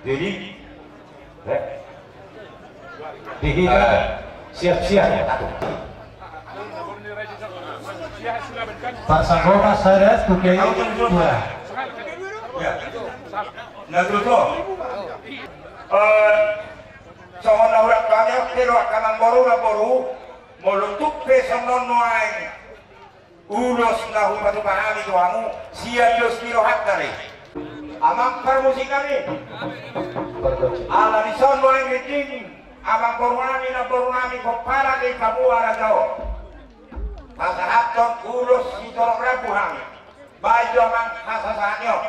Jadi, eh, di hita siap-siap. Parsanggoman sada, tukei dua. Ya. Nah, tutu. Eh, songon na hurang hami, oke do angka amangboru namboru. Molo tung pe songon on nuaeng ulos na hupatupa hami tu hamu, sian dos ni rohanta do i. Amang parmusik nami. Ala dison nuaeng rinding amangboru nami, namboru nami, pomparan ni Pamuharaja on, pasahathon ulos sitorop rambu hami. Baen jo amang hasasahat ni on.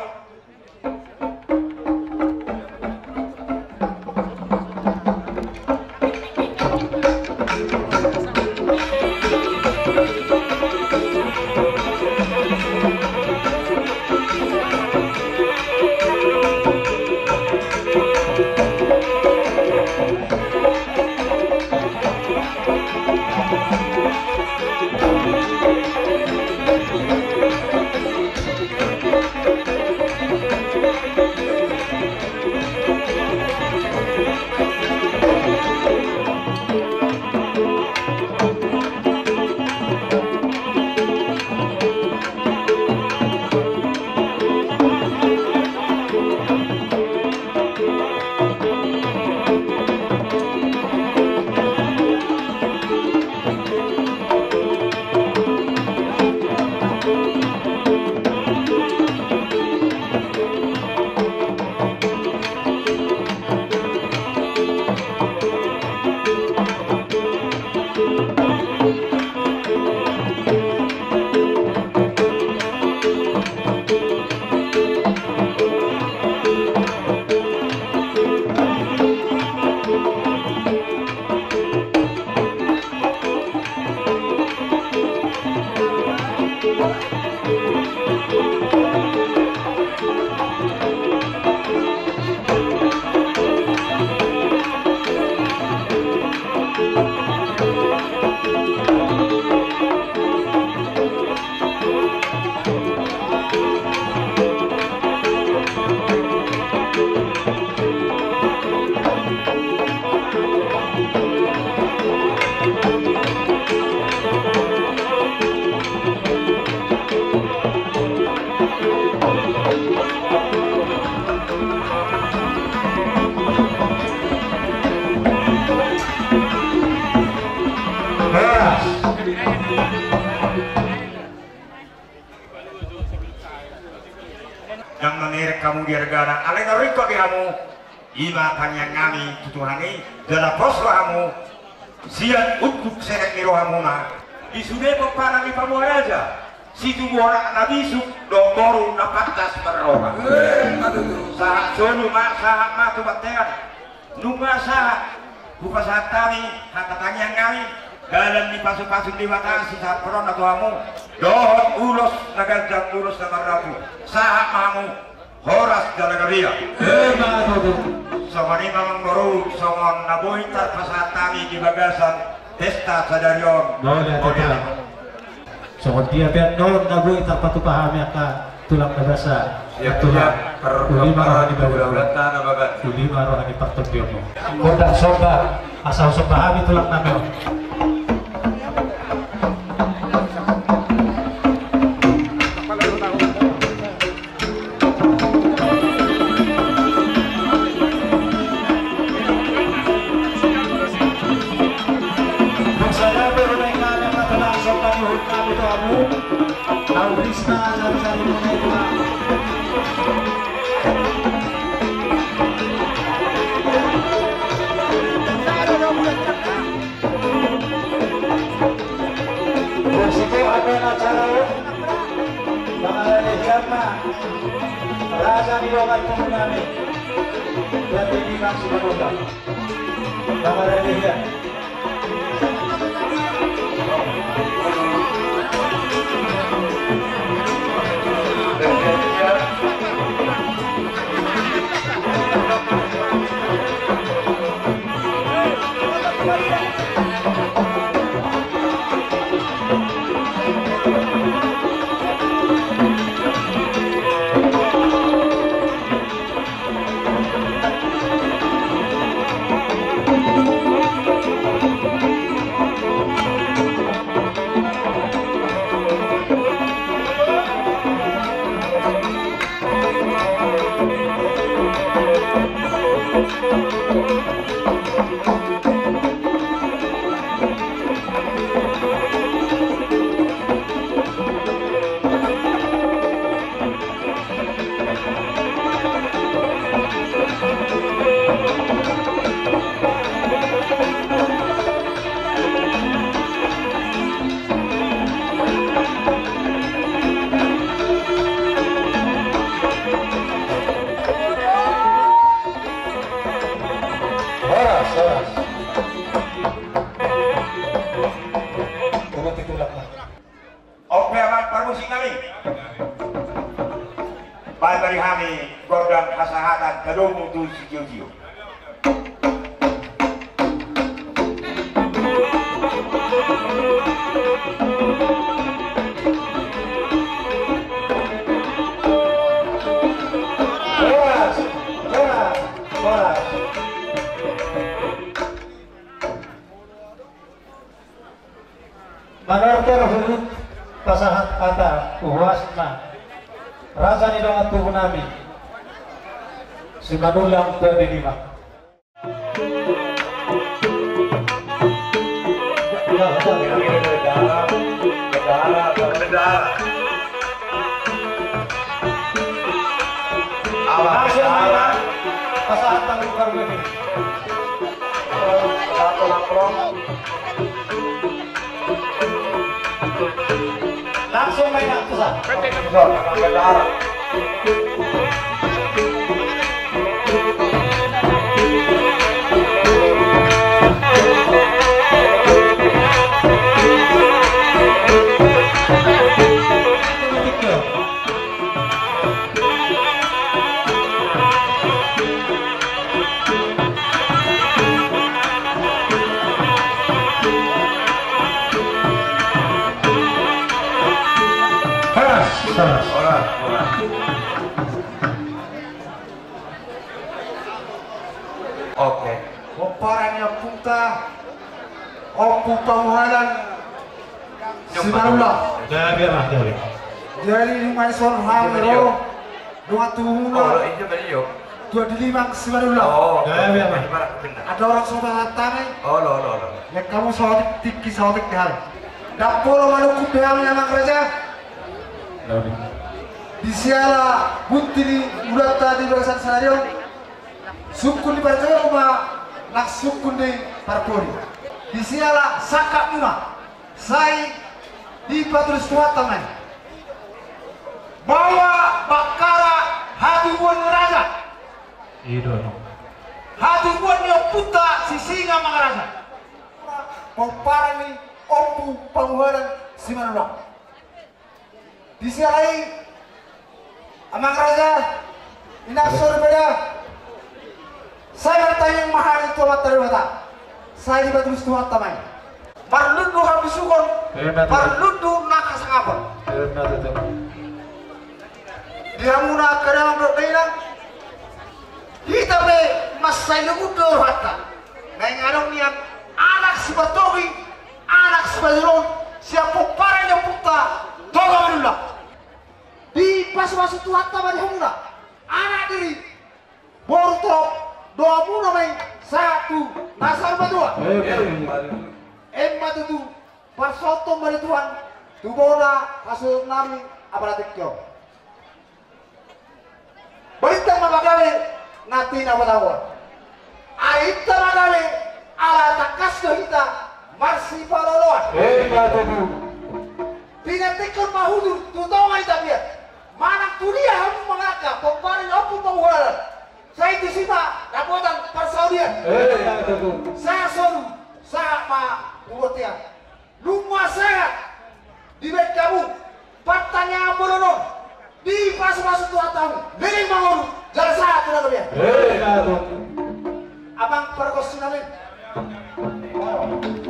Rek hamu di argana, alai na ringkot di hamu, i ma tangiang nami tu Tuhan i, jala pos rohamu, sian unduk serep ni rohamuna. Di sude pomparan ni pamoa raja, situbu anak na bisuk, dohot boru na pantas marroha. Sahat solu ma, sahat ma tu bontean. Nunga sahat, hupasahat hami hata tangiang nami, dalan ni pasupasu ni Debata sisahat parona tu hamu, dohot ulos na ganjang, ulos na marrambu, sahat ma hamu, horas jala gabe. Emma tutu. Songon i ma amang boru, songon na boi tarpasahat hami di bagasan pesta sadari on. Mauliate. Songon dia pe annon na boi tarpatupa hami angka tulang na basa. Siap, tulang. Siap. Uli ma roha ni bagas. Uli ma roha ni partondionmu. Gondang somba, asa husomba hami tulang nami on. Musik adong acara on. Mangalehe hian ma raja ni dongan tubu nami. Berarti di maksud apa? Mangalehe hian. Horas, horas. Turun titulang, Pak. Oke, amang parmusik nami. Baen ma di hami gondang hasahatan, tadomu tu sijolo-jolo. Horas, horas, horas. Manortor huhut pasahat hata tu huasna raja ni dongan tubu nami Simanullang Pudi Lima. Langsung, pasahat tangan. Langsung main, langsung. Horas, horas. Horas, horas. Oke. Pomparan ni ompunta, Ompu Pamuhanan Simanullang. Gabe, Amang, gabe. Jadi, nunga dison hami ro, dongan tubumuna. Oh, iya, Bang, iya. Tuan Dilimang Simanullang. Oh, gabe, Amang. Ada orang sudah datang, eh? Oh, lo, lo, lo. Lek hamu saotik, tingki saotik di hami. Ndang pola manungkun di hami, Amang Raja. Gabe. Di Siala bunting ni ulaonta di bagasan sadari on, sungkun ni parjolo ma nang sungkun ni parpudi. Di siala sangkap muna, sai dipatulus Tuhanta ma i. Baoa Bakkara hatubuan ni raja. I do. Hatubuan ni ompunta Sisingamangaraja. Pomparan ni Ompu Pamuhanan Simanullang. Di siala i, amang raja, inang soripada, sai martangiang ma hami tu Amanta Debata, sai dipatulus Tuhanta ma i. Marlundu hambisuhon, marlundu nang hasangapon. Di hamuna angka damang dohot dainang, hita pe mansai lungun do rohanta. Naeng adong nian anak sipatopi, anak sipajolo, sian pomparan ni ompunta Toga Manullang. Dipasupasu Tuhanta ma di hamuna, anak diri, boru torop, dohononmuna ma i sahat tu na saur matua. Emma tutu, parsauton ma di Tuhan tu bona hasuhuton nami apala tingki on. Balintang ma pagabe na tinabotaboan. Ai inta ma gabe, ala tangkas do hita marsipaloloan. Emma tutu. Pinantikkon ma hujur tu tonga ni tapian. Manang tu dia hamu mangalangka pomparan ni Ompu Pamuhanan, sai tusi ma dapotan parsaulian. Emma tutu. Sahat solu, sahat ma tu bontean. Nunga sahat dibaen hamu partangiangan bolon on, dipasupasu Tuhanta hamu, leleng mangolu jala sahat tu na gabe. Emma tutu. Amang pargonsi nami.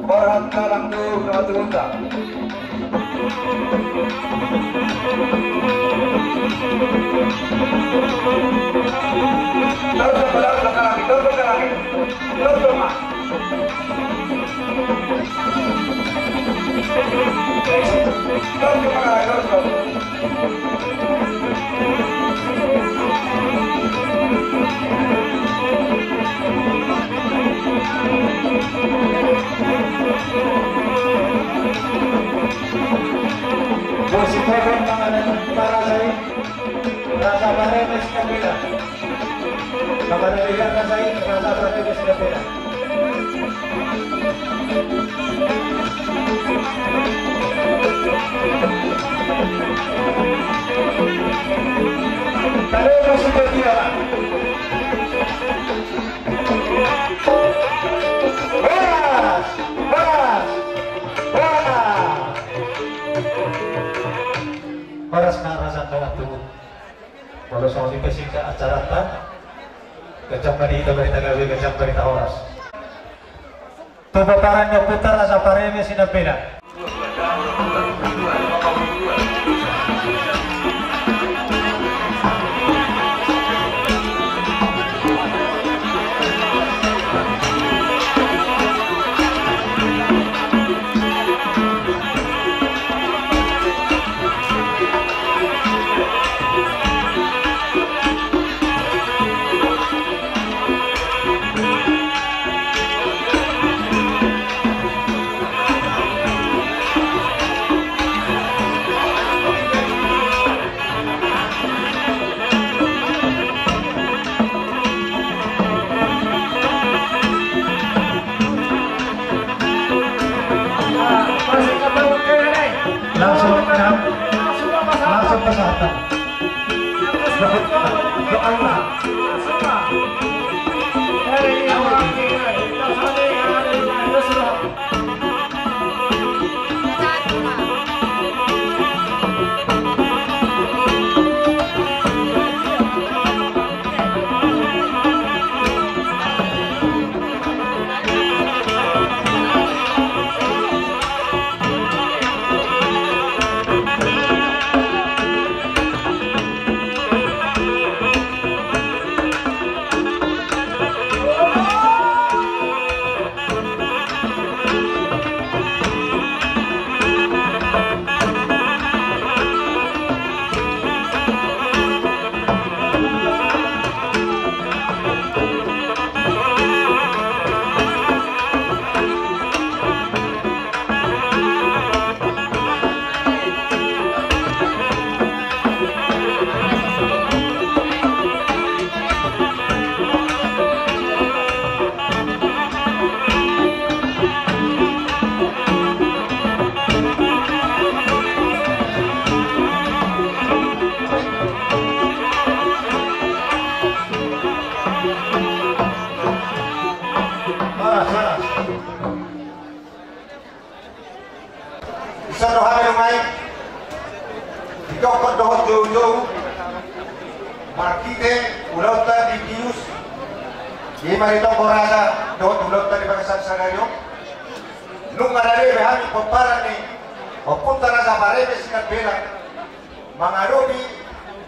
Parhata nang tu na tuhunta. Dorso, dorso, kalaki, dorso, kalaki. Dorso ma. Bosi koron manganan parajai, rasa paremes kabila. Kabar dari Jakarta, saya merasa berada di Surabaya. Kalau masih berjuang. Horas, horas, horas. Horas na raja dohot tubu. Molo songon i pe singkat acaranta. Ganjang ma di hita barita gabe, ganjang barita horas. Tu pomparan ni ompunta Raja Pareme Sinambela. Jokot dohot joujou, marhite ulaonta di Pius, ima di Tonggo Raja dohot ulaonta di bagasan sadari on. Nunga rade be hami pomparan ni ompunta Raja Pareme Sinambelang mangadopi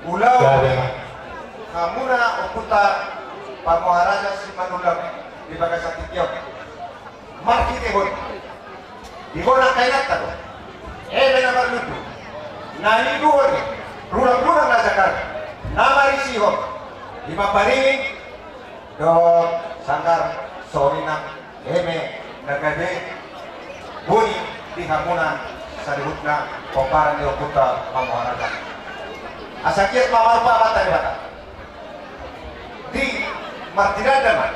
ulaon ni hamuna ompunta Pamoha Raja Simanullang di bagasan tingki on. Marhitehon di bona kainanta do eme na marlundu, na niduhon ni rulang-rulang na jagar, na marisihon di mambaringin dohot sanggar songon i nang eme na gabe buni di hamuna saluhutna pomparan ni ompunta Pamoha Raja. Asa giot ma marompa Amanta Debata di martinanda ma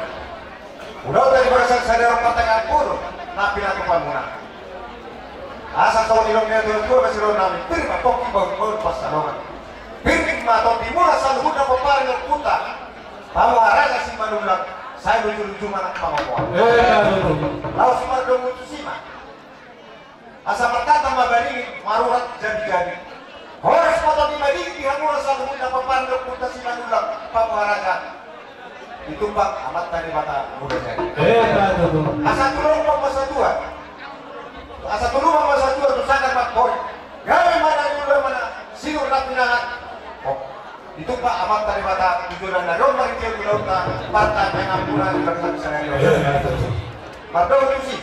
ulaonta di bagasan sadari on, partangiangan bolon na pinatupamuna. Asa songon nidok ni natua-tua ma sidohonon nami, pir ma pongki bahul-bahul pansalongan, pir ma tondimuna saluhutna pomparan ni ompunta Pamoha Raja Simanullang, sai luju-luju ma nang pangomoan. Eh, betul. Laos mardomu tusi ma. Asa martata ma baringin, marurat jabi-jabi. Horas ma tondi madingin di hamuna saluhutna pomparan ni ompunta Simanullang Pamoha Raja. Ditumpang Amanta Debata Muda Jadi. Eh, betul. Asa tulung ma satua. Asa tulung ma satua tu sanggar ma pori. Gabe ma na niula ma na sinur na pinangan. Oh. Ditumpang Amanta Debata tu joloan na ro marhite ulaonta, partangiangan muna di bagasan sadari on. Mardomu tusi.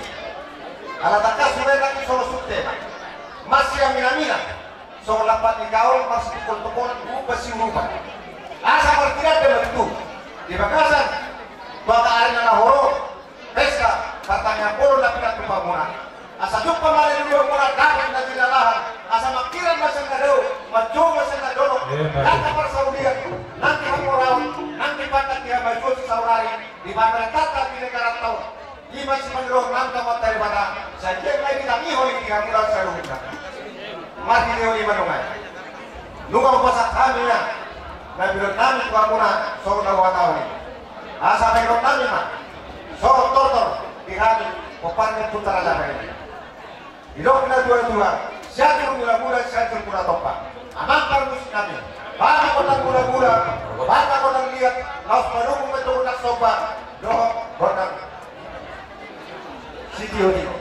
Ala tangkas hurang nangkin songon suhut tema. Marsiaminaminan songon lampak ni kaol, marsitungkol-tungkolan, upa siurupan. Asa martinanda ma tutu di bagasan bagasan ari na laho ro. Pesta partangiangan bolon na pinatupamuna. Asa jumpang ma na niula muna, dapot na jinalahan. Asa mangkiran ma sian na dao, manjou ma sian na dolok. Iya, betul. Dangka parsaulian nang di hamoraon, nang di pandan di hamajuon saonari, di pamarentanta di negaranta on. Ima sipangidoan nami tu Amanta Debata, sai ditangihonon i di hamuna saluhutna. Marhitehon i ma nunga i. Nunga hupasahat hami na, na nilehon nami tu hamuna songon na huhatahon i. Asa pangidoan nami ma songon tortor di hami pomparan ni ompunta Raja Pareme. Didok ni natua-tua, Sianjur Mula-mula, Sianjur Mula Tompa. Amang parmusik nami, bahen ma gondang mula-mula, bahen ma gondang liat, laos padomu ma tu gondang somba dohot gondang sitio-tio.